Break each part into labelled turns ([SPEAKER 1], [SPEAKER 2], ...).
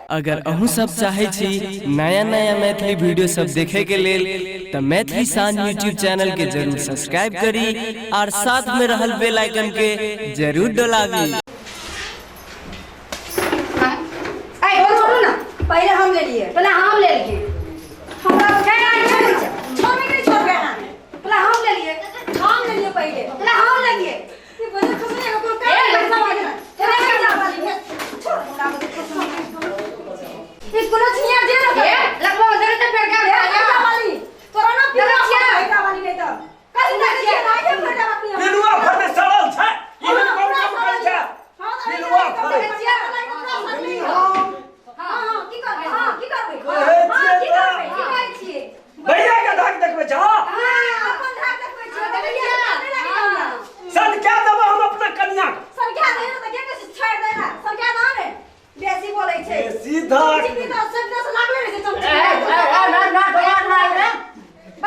[SPEAKER 1] अगर अहूँ सब चाहे छी नया नया मैथिली वीडियो सब देखे के लेल त मैथिली शान यूट्यूब चैनल के जरूर सब्सक्राइब करी और साथ में रहल बेल आइकन के जरूर डोलाबी।
[SPEAKER 2] आई बोल छोड़ू ना।
[SPEAKER 3] पहले हम ले लिए।
[SPEAKER 2] पहले हम ले लिए।
[SPEAKER 3] हमरा छोड़ नहीं छोड़ गया ना।
[SPEAKER 2] पहले हम ले लिए।
[SPEAKER 3] हम ले लिए पहले।
[SPEAKER 2] पहले हम ले लिए।
[SPEAKER 3] ये बजे खसने का कोई
[SPEAKER 2] ए,
[SPEAKER 3] काम
[SPEAKER 2] लड़का
[SPEAKER 3] नहीं
[SPEAKER 2] वाली।
[SPEAKER 3] है ना। छोड़ हमरा बजे खसने। ई कोनो छिया जे ना।
[SPEAKER 2] ए लगवा अंदर ते पेड़ के
[SPEAKER 3] ए लड़का वाली तोरा ना पिलुआ
[SPEAKER 2] लड़का।
[SPEAKER 3] लड़का वाली नहीं तो कहीं ना छिया ना के फटा बाकी हम।
[SPEAKER 4] पिलुआ फटे सड़ल छै। एहन कोन काम करै छै? पिलुआ फटे।
[SPEAKER 3] हां हां की करबै? हां की करबै?
[SPEAKER 4] कहै
[SPEAKER 3] हां
[SPEAKER 4] छियै
[SPEAKER 3] की
[SPEAKER 4] तऽ
[SPEAKER 3] करबै? की कहै छियै?
[SPEAKER 4] भैया के धाक देखबै छह?
[SPEAKER 3] हां अपन धाक देखबै छियै। देखै छियै नहि लागै हमरा।
[SPEAKER 4] सन क्या देबो हम अपना कन्या के?
[SPEAKER 3] संख्या दे ने तऽ के के छोड़ दे ना। संख्या ना ने बेसी बोलै छै।
[SPEAKER 4] बेसी धाक।
[SPEAKER 3] चमची तऽ सब दस लागले रहै छै चमची।
[SPEAKER 5] ए ए ना ना ना ना रे।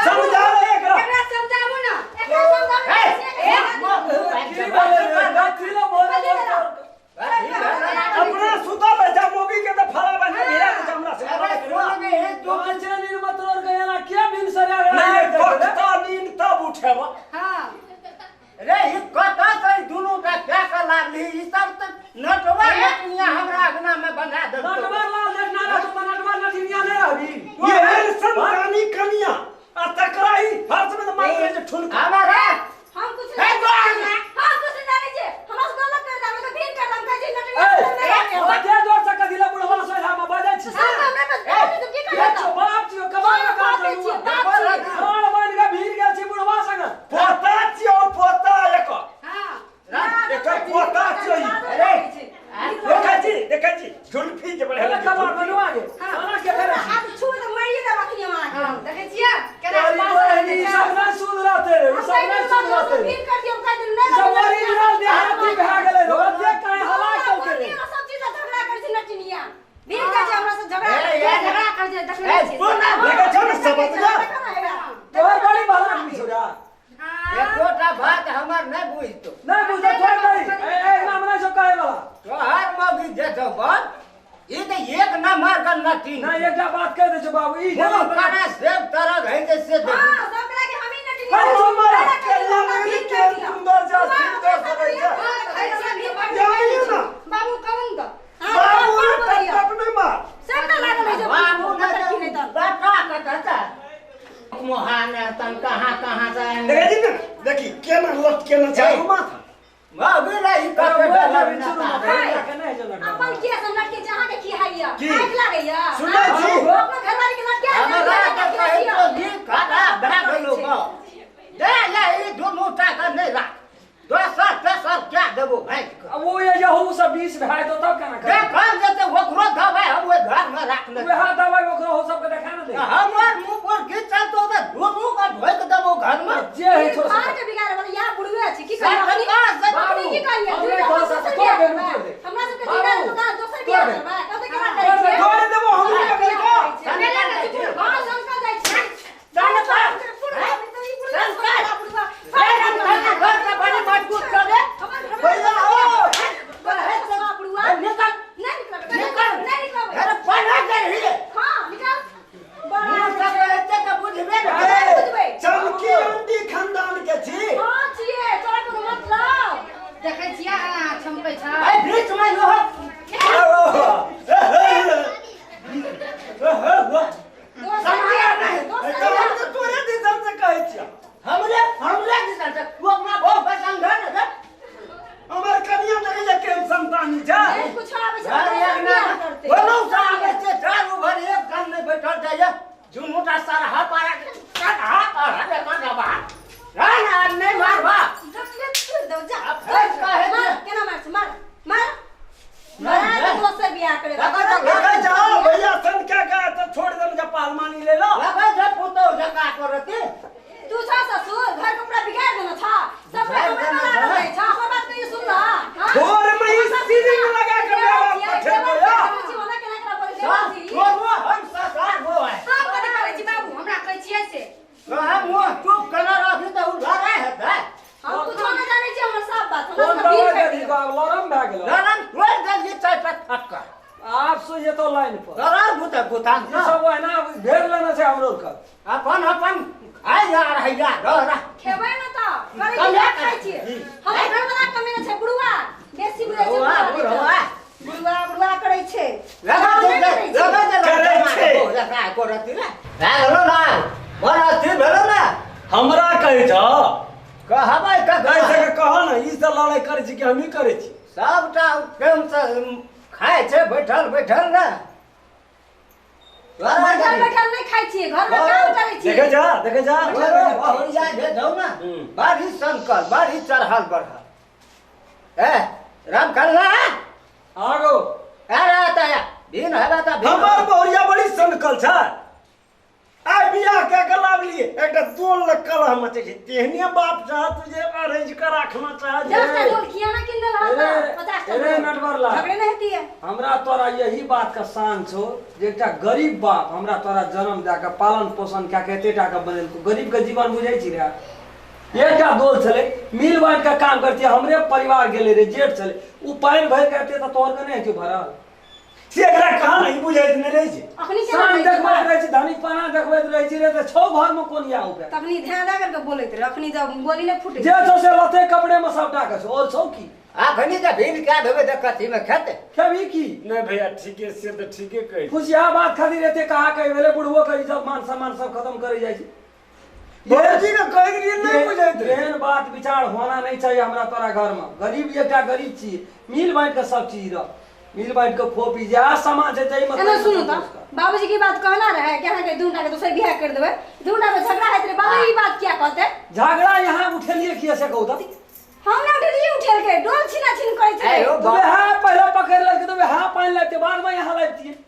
[SPEAKER 4] समझा ले एकरा।
[SPEAKER 3] एकरा समझाबू ना, एकरा समझाबू।
[SPEAKER 5] ए,
[SPEAKER 4] की बोले रे? कथी ला बोले? अपना सुतल है जा मोगी के तऽ फड़ा बन के भिड़ा दे छै हमरा से।
[SPEAKER 5] अरे सुन बे तू
[SPEAKER 4] नहीं बकता नींद तब उठेबा।
[SPEAKER 3] हां
[SPEAKER 5] रे ई कत से दुनू का क्या के लागली ई सब त नटवा नटनिया हमरा अगना में बंधा देलको।
[SPEAKER 4] एहन संतानी कन्या आ तकरा ई फर्श में तऽ मारले जे ठुनका।
[SPEAKER 5] हमरा
[SPEAKER 3] हम कुछ
[SPEAKER 5] ए,
[SPEAKER 3] नहीं
[SPEAKER 5] जो आगे।
[SPEAKER 3] हम कुछ नहीं जानै छियै। हमरा से गलत कर दाम तऽ फिर कर दाम कहै छै नटनिया से नहीं आबै। हम हमरा बस बोलै तऽ की करबै तऽ?
[SPEAKER 4] पोता छियौ पोता एकर।
[SPEAKER 3] हां
[SPEAKER 4] एकर पोता छियौ ई।
[SPEAKER 5] अरे,
[SPEAKER 4] देखै छी देखै छी झुलफी जे बढ़ेला।
[SPEAKER 3] हाथ छुबै तऽ मारिए देब अखनी हम अहाँके।
[SPEAKER 2] देखै छियै केना
[SPEAKER 6] तोरी बहिन, ई सब नहि सुधरतै रे, ई सब नहि सुधरतै रे।
[SPEAKER 3] फिर कर दियौ कह दियौ नहीं
[SPEAKER 6] ई सब ओरिजिनल देहाती भए गेलै रे, ओते काहे हला केलकै रे?
[SPEAKER 3] सब चीज से झगड़ा करै छै नटिनिया। भीड़ जाइ छै हमरा से झगड़ा
[SPEAKER 5] ए,
[SPEAKER 3] करै छै।
[SPEAKER 5] ए,
[SPEAKER 2] झगड़ा कर जे देखै
[SPEAKER 5] ए
[SPEAKER 2] छियै।
[SPEAKER 5] सुन ना।
[SPEAKER 4] देखै छौ ने समझगा?
[SPEAKER 6] तोहर बड़ी भला आदमी छौ रे।
[SPEAKER 5] एकोटा बात हमर नहीं बुझतो।
[SPEAKER 6] नहि बुझतौ, छोड़ि दही। ए, ए, एकरा मे नहि छौ कहै वाला।
[SPEAKER 5] तोहर मौगी जे छौ बन ई त एक नंबर के नटी।
[SPEAKER 6] नहि, एकटा बात कहि दै छौ बाबू, ई
[SPEAKER 5] मुँह
[SPEAKER 6] जेना
[SPEAKER 5] कना सेब तरह है जे से देखी।
[SPEAKER 3] हां सब कहला कि हमही नटिनिया।
[SPEAKER 4] अरे हमर कन्या मेरी केहन सुन्दर छै, सुन्दर सबै छै। जानियो ना।
[SPEAKER 2] बाबू कौन तो
[SPEAKER 4] बाबू रे टप टप नहि मार।
[SPEAKER 3] सब ना लागल है जे
[SPEAKER 5] बाबू
[SPEAKER 3] न
[SPEAKER 5] ने
[SPEAKER 3] तऽ।
[SPEAKER 5] बता कत मोहाने तन कहाँ कहाँ से
[SPEAKER 4] देखै छी ने देखी केना लटकेने छै
[SPEAKER 5] ए।
[SPEAKER 4] माथा।
[SPEAKER 5] मौगी रे ई
[SPEAKER 6] तोरा
[SPEAKER 5] कत
[SPEAKER 6] मोबाइल
[SPEAKER 5] डलर
[SPEAKER 6] बिछू
[SPEAKER 5] ना।
[SPEAKER 6] ना, नहि छै लटका।
[SPEAKER 3] अपन के से लटके जहाँ के की हैया
[SPEAKER 4] की?
[SPEAKER 3] आँख लागैया।
[SPEAKER 4] सुनै छी?
[SPEAKER 3] अपना घरवाली के लटके
[SPEAKER 5] हमरा तऽ कहै छौ जी खराब भए गेलौ गो। दे ले ई दुनू टा के नहि राख। दोसर तेसर क्या देबो भैंस के।
[SPEAKER 6] आ ओ ये यहू सब 20 भए जेतौ तब केना करबै?
[SPEAKER 5] देखल जेतै ओकरो दबाइ हम ओहि घर में राख लेबै।
[SPEAKER 6] वएह दबाइ ओकरो हो सबके देखा ने दे।
[SPEAKER 5] हमर मुँह पर की चलतौ तऽ दुनू के ढोकि देबो घर में।
[SPEAKER 6] जे होइ छौ से
[SPEAKER 3] घर
[SPEAKER 6] कर।
[SPEAKER 3] के बिगाड़े वाला यहाँ बुढ़वे छी की कहिया?
[SPEAKER 5] सरकार से
[SPEAKER 3] अपने की कहिया?
[SPEAKER 6] हम
[SPEAKER 3] दुइटा
[SPEAKER 6] नहि कहऽ
[SPEAKER 3] दोसर
[SPEAKER 6] सकब।
[SPEAKER 3] बियाह
[SPEAKER 6] तोड़ दे,
[SPEAKER 3] करबै।
[SPEAKER 6] तोड़ दे।
[SPEAKER 3] हमरा सबके
[SPEAKER 6] बाबू,
[SPEAKER 3] दुइटा दोसर दोसर
[SPEAKER 6] तोड़
[SPEAKER 3] बियाह
[SPEAKER 6] दे।
[SPEAKER 3] करबै। कतऽ केना
[SPEAKER 6] तोड़
[SPEAKER 3] करै
[SPEAKER 6] दे,
[SPEAKER 3] छियै?
[SPEAKER 4] तोड़ देबो हमनी पकड़ि कऽ।
[SPEAKER 3] हां संकल जाइ छी।
[SPEAKER 5] संकल। घर के बड़ी मजबूत कर दे।
[SPEAKER 4] भैया ओ
[SPEAKER 5] निकल
[SPEAKER 3] नहीं निकलबै।
[SPEAKER 5] निकल।
[SPEAKER 3] नहीं निकलबै।
[SPEAKER 5] अरे पढ़ा गई
[SPEAKER 3] हां निकल। बड़ा
[SPEAKER 5] मुँह सब एते तऽ बुझबे ने
[SPEAKER 4] अरे,
[SPEAKER 3] बुझबै।
[SPEAKER 4] चमकी अंडी खानदान के छी।
[SPEAKER 3] हां छियै तोरा कोनो मतलब?
[SPEAKER 2] देखै छियै अहाँ छमकै छै।
[SPEAKER 5] ए बीच में यो
[SPEAKER 3] दोसर बियाह
[SPEAKER 5] नहीं।
[SPEAKER 3] दोसर
[SPEAKER 4] तऽ हम
[SPEAKER 3] बियाह।
[SPEAKER 4] तऽ तोरे दिसन से कहै छियौ।
[SPEAKER 5] हमरे हमरे दिसन से तू अपना बहुत पसंद है ने।
[SPEAKER 4] हमर कन्या देखै छै केहन संतानी छै।
[SPEAKER 3] नहीं कुछ आबै छै
[SPEAKER 5] घर
[SPEAKER 3] दोसर
[SPEAKER 5] एक
[SPEAKER 3] बियाह
[SPEAKER 5] ना
[SPEAKER 3] करतै।
[SPEAKER 5] बोलू से आबै छै चारू भर एक गाम में बैठल जाइए झुमुटा सरहा पारा सरहा पारा रे मारबा ना नहीं मारबा।
[SPEAKER 3] जब छोड़ दो जा।
[SPEAKER 5] अब फेर काहे
[SPEAKER 3] मार
[SPEAKER 5] जे?
[SPEAKER 3] केना मार मार मार मार
[SPEAKER 5] नहीं।
[SPEAKER 3] दोसर बियाह करे।
[SPEAKER 5] लगा दो,
[SPEAKER 4] देखै छौ भैया सन के गए तऽ छोड़ि देलकै जे पहलवानी ले लो।
[SPEAKER 5] लगा जे पुतौ जका करती।
[SPEAKER 3] तू छा ससुर घर कपड़ा बिगाड़ देना छा सब
[SPEAKER 5] बिगाड़
[SPEAKER 3] हमरा
[SPEAKER 5] देने
[SPEAKER 3] लागल
[SPEAKER 5] छा।
[SPEAKER 3] रहै छा। हमर बात कहियो सुन ल। हां
[SPEAKER 4] भोर में ई सीलिंग लगा के मेरा पठेबो या।
[SPEAKER 5] सब छोड़ो हम ससुर हो है।
[SPEAKER 2] हम कथी करै छी बाबू हमरा कहै छियै से।
[SPEAKER 5] तो हम मुँह चुप केने रहबी तऽ उ लड़ाइ हेतै।
[SPEAKER 3] हम कुछो नहि जानै छी हमर सब बात
[SPEAKER 6] कोन
[SPEAKER 3] हमरा
[SPEAKER 6] दबाइ
[SPEAKER 3] सब
[SPEAKER 6] देलही बाबू? लरम भए गेलौ।
[SPEAKER 5] लड़न तोड़ि देलियै चारि टा फटका।
[SPEAKER 6] आब सोझेतो लाइन पर
[SPEAKER 5] तोरा भूत भूतान
[SPEAKER 6] ई सब एना घेर लेना छै हमरो के
[SPEAKER 5] अपन अपन खाय जा रहैया रह
[SPEAKER 3] खेबै न त करै छी खाइ छी हमर घर वाला कमे न छै बुढ़वा बेसी बुझै छै
[SPEAKER 5] बुढ़वा
[SPEAKER 3] बुढ़वा बुढ़वा करै छै
[SPEAKER 5] लगा दे लगा दे
[SPEAKER 4] करै छै
[SPEAKER 5] लगा को रति रे भए गेलो ना बड़ अस्थिर भेलो ना
[SPEAKER 4] हमरा कहै छ
[SPEAKER 5] कहबै
[SPEAKER 4] कह से कह न ई सब लड़ाई करै छी कि हमही करै छी
[SPEAKER 5] सबटा प्रेम से खाय छै बैठल बैठल ना
[SPEAKER 3] बैठल बैठल नहीं खाइ छियै घर में काम करै छियै
[SPEAKER 4] देखे जा देखे जा
[SPEAKER 5] बहुरिया जे जाउ ना बारी संकल बारी चढ़ल बढ़ल ए राम कल्ला
[SPEAKER 6] आगो
[SPEAKER 5] अरे ताया दिन हेबा त
[SPEAKER 4] हमर बहुरिया बड़ी संकल छै आइ बियाह के के लावलिए एकटा दोल ल कलह मचे छै तेहने बाप चाह तुझे अरेंज कर राखना चाह
[SPEAKER 3] दस टा डोल किया ना किन देल
[SPEAKER 6] अरे
[SPEAKER 3] 50 टा
[SPEAKER 6] अरे नटवर लाल
[SPEAKER 3] झगड़े नहीं होती है
[SPEAKER 6] हमरा तोरा यही बात का शान छो जे एकटा गरीब बाप हमरा तोरा जन्म दए के पालन पोषण कए के एते टा के बनेलको गरीब के जीवन बुझै छी रे एकटा दोल छलै मिल बाँटि के काम करतियै हमरे परिवार गेलै रे जेठ छलै उ पानि भरि के एते तऽ तोहर के नहि हेतौ भरल
[SPEAKER 4] से एकरा कहाँ नहीं बुझैत नहि रहै छै
[SPEAKER 3] अखनी केना
[SPEAKER 6] शान
[SPEAKER 3] नहि
[SPEAKER 6] देखबैत रहै छी धनी पाना देखबैत रहै छी रे तऽ छौ घर में कोन या उपे
[SPEAKER 3] तखनी ध्यान दे करके बोलैत रहे अखनी जब बोली नहीं फूटे
[SPEAKER 6] जे छौ से लते कपड़े में सबटा के छौ और छौ की
[SPEAKER 5] अखनी त भीन कए देबै त कथी में खेतै
[SPEAKER 6] खेबही की
[SPEAKER 4] नहीं भैया ठीके से तऽ ठीके कहै
[SPEAKER 6] खुशिया बात खातिर एते कहा कहि भेलै बुढ़बो के इज्जत मान सम्मान सब खत्म करै जाइ छै
[SPEAKER 4] भौजी ने कहि देलियै नहि बुझैत रहे
[SPEAKER 6] एहन बात विचार होना नहीं चाहिए हमरा तोरा घर में गरीब एकटा गरीब छी मिल बाँटि के सब चीज रह मिल बाँटि के खो पी जा सामान छै ताहि में
[SPEAKER 3] एना सुनू त बाबूजी की बात कहना रहे कि अहाँ के दूटा के दोसर बियाह कर देबै दूटा में झगड़ा होइत रहे बाबू ई बात किया कहते
[SPEAKER 6] झगड़ा यहाँ उठेलिए किया से कहू त
[SPEAKER 3] हम ना उठेलिए उठेल के डोल छिना छिन करै छै
[SPEAKER 5] ए
[SPEAKER 6] तो वह पहले पकड़ लेलकै तो वह पानि लाबिते बाद में यहाँ लाबितियै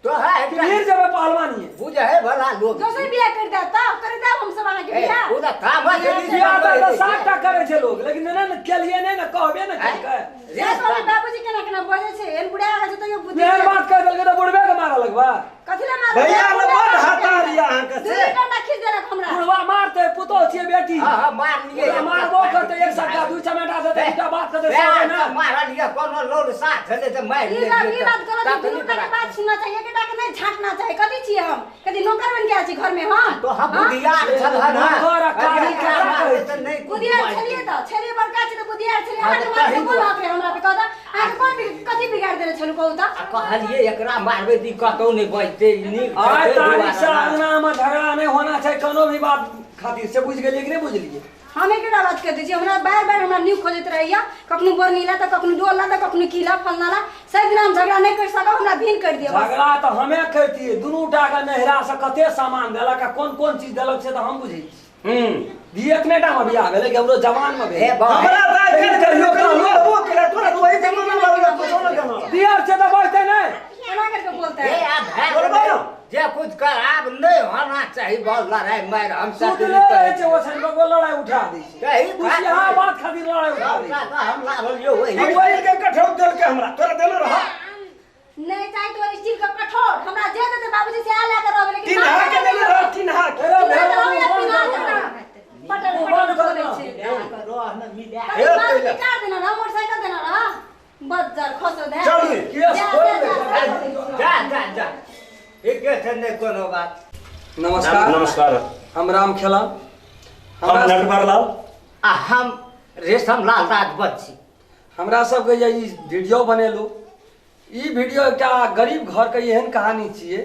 [SPEAKER 5] तो है
[SPEAKER 6] फिर जेबै पहलवानी
[SPEAKER 5] बुझे है भला लोग
[SPEAKER 3] दोसर बियाह कर दे तब कर दे हम सब अहाँ के बियाह
[SPEAKER 5] ओ त काम छै
[SPEAKER 6] बियाह तऽ 7 टा करै छै लोग लेकिन नहि ने केलिए नहि ने कहबे ने केलकै
[SPEAKER 3] से सब बाबूजी केना केना बजै छै एहन बुढ़ा गेल छै तैयो बुद्धि
[SPEAKER 6] एहन बात कहि देलकै तऽ बुढ़बे के मारऽ लगबा
[SPEAKER 3] कथी ले मारबै
[SPEAKER 4] भैया ने बड हतार यऽ अहाँके से
[SPEAKER 3] दू डंडा खींच देलक हमरा
[SPEAKER 6] बुढ़वा मारतै पुतोह छियै बेटी
[SPEAKER 5] हां हां मार लिए
[SPEAKER 6] ओकरा मारबो करतै एक सट्टा दू चमेटा देतै दूटा बात करतै सब ना
[SPEAKER 5] मारल लिए कोनो लोल साथ छलै त मारि
[SPEAKER 3] ई बात ई बात गलत है दुनू के बात सुनना चाहिए एकटा के नहीं झांटना चाहिए कथी छियै हम कथी नौकर बन के आयल छी घर में हम
[SPEAKER 5] तो हम बुधियार छल हन
[SPEAKER 6] नौकर आ कारी केकरा कहै
[SPEAKER 5] त नहीं
[SPEAKER 3] बुधियार छलियै त छलियै बड़का छी त बुधियार छलियै अहाँ के मार के कोन हक रहे हमरा पे कहता अहाँ के कोन कथी बिगाड़ देने छलु कहू त
[SPEAKER 5] आ कहलिए एकरा मारबै दी कतौ नहीं बजतै नीक
[SPEAKER 6] आइ तारीख से अंगना में झगड़ा नहीं होना चाहिए कोनो भी बात खातिर से बुझ गेलियै कि नहीं बुझलियै
[SPEAKER 3] हम एकटा बात कह दै छी हमरा बार बार हमरा न्यू खोजैत रहैया कखनो बरनीला त कखनो डोला त कखनो कीला फलनाला सब दिन हम झगड़ा नहीं कर सकब हमरा भीन कर दिया बस।
[SPEAKER 6] झगड़ा तऽ हमे करतियै दुनू टा के नहिरा से कते सामान देलक आ कोन कोन चीज देलक से तऽ हम बुझै छी दी एतने टा में बियाह भेलै कि हमरो जवान में भेलै
[SPEAKER 4] हमरा तऽ
[SPEAKER 6] लेकिन कहियो कहलो
[SPEAKER 4] कहलो केला तोरा तो वही जमाना वाला कुछो न केना
[SPEAKER 6] दियर छै तऽ बजतै नहि
[SPEAKER 3] एना करके बोलता
[SPEAKER 5] ए
[SPEAKER 3] है
[SPEAKER 5] आ भाई
[SPEAKER 4] बोलबै ना।
[SPEAKER 5] जे कुछ कर आब नहीं होना चाहिए बहुत लड़ाई मार हम सब
[SPEAKER 6] सुतले रहै छै ओछाइन पर वो लड़ाई उठा दै छै
[SPEAKER 5] कही
[SPEAKER 6] खुशिया बात खातिर लड़ाई उठा दै छै
[SPEAKER 5] हम लागल यो वही
[SPEAKER 4] मोबाइल के कठौत देलकै हमरा तोरा देलो रह
[SPEAKER 3] नहीं चाहिए तो स्टील का कठोर हमरा जे देते बाबूजी से आ लेकर रहबे लेकिन
[SPEAKER 4] टिन्हा के देलो रह टिन्हा के
[SPEAKER 6] अरे
[SPEAKER 3] पिन्हा
[SPEAKER 6] भेल,
[SPEAKER 3] देना,
[SPEAKER 6] बंद
[SPEAKER 3] पिन्हा
[SPEAKER 6] करू।
[SPEAKER 3] देना। पटल
[SPEAKER 6] ओ
[SPEAKER 3] पटल
[SPEAKER 6] बंद
[SPEAKER 3] बोलै
[SPEAKER 6] करू।
[SPEAKER 3] छै
[SPEAKER 5] मिला
[SPEAKER 3] कथी बाल के काट देना रहा मोटरसाइकिल देना रहा बज्जर खसो दे
[SPEAKER 4] चलू
[SPEAKER 6] केस
[SPEAKER 3] जा,
[SPEAKER 6] खोल
[SPEAKER 3] जा,
[SPEAKER 6] दे।
[SPEAKER 3] जा,
[SPEAKER 5] जा जा जा एके छै नहीं कोनो बात
[SPEAKER 6] नमस्कार
[SPEAKER 4] नमस्कार
[SPEAKER 6] हम राम खेला
[SPEAKER 4] हम नटवर लाल
[SPEAKER 5] आ हम रेशम लाल राजवंशी
[SPEAKER 6] हमरा सबके जे ई वीडियो बनेलहुँ ई वीडियो एकटा गरीब घरके एहन कहानी छियै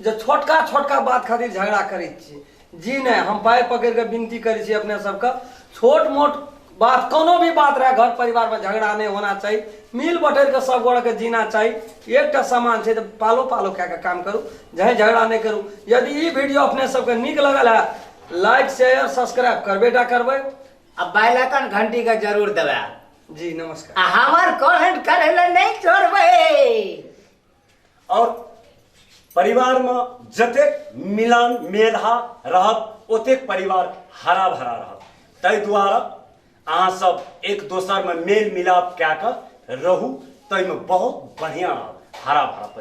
[SPEAKER 6] जे छोटका छोटका बात खातिर झगड़ा करै छियै जी नहि हम पाइ पकड़ि कऽ विनती करै छी अपने सबके छोट मोट बात कोनो भी बात रहे घर परिवार में झगड़ा नहीं होना चाहिए मिल बटैर के सब गोड़के जीना चाहिए एकटा सामान छै तऽ पालो पालो कए के काम करू जहें झगड़ा नहीं करू। यदि ई वीडियो अपने सबके नीक लगल है लाइक शेयर सब्सक्राइब करबे टा करबै
[SPEAKER 5] आ बेल आइकन घंटी के जरूर दबाएब
[SPEAKER 6] जी नमस्कार
[SPEAKER 5] आ हमर कमेंट करे ले नहीं छोड़बै
[SPEAKER 4] और परिवार में जतेक मिलान मेलहा रहत ओतेक परिवार हरा भरा रहत ताहि दुआरे अहाँ सब एक दोसर में मेल मिलाप कए कऽ रहू ताहिमे बहुत बढ़िया रहत हरा भरा परिवार।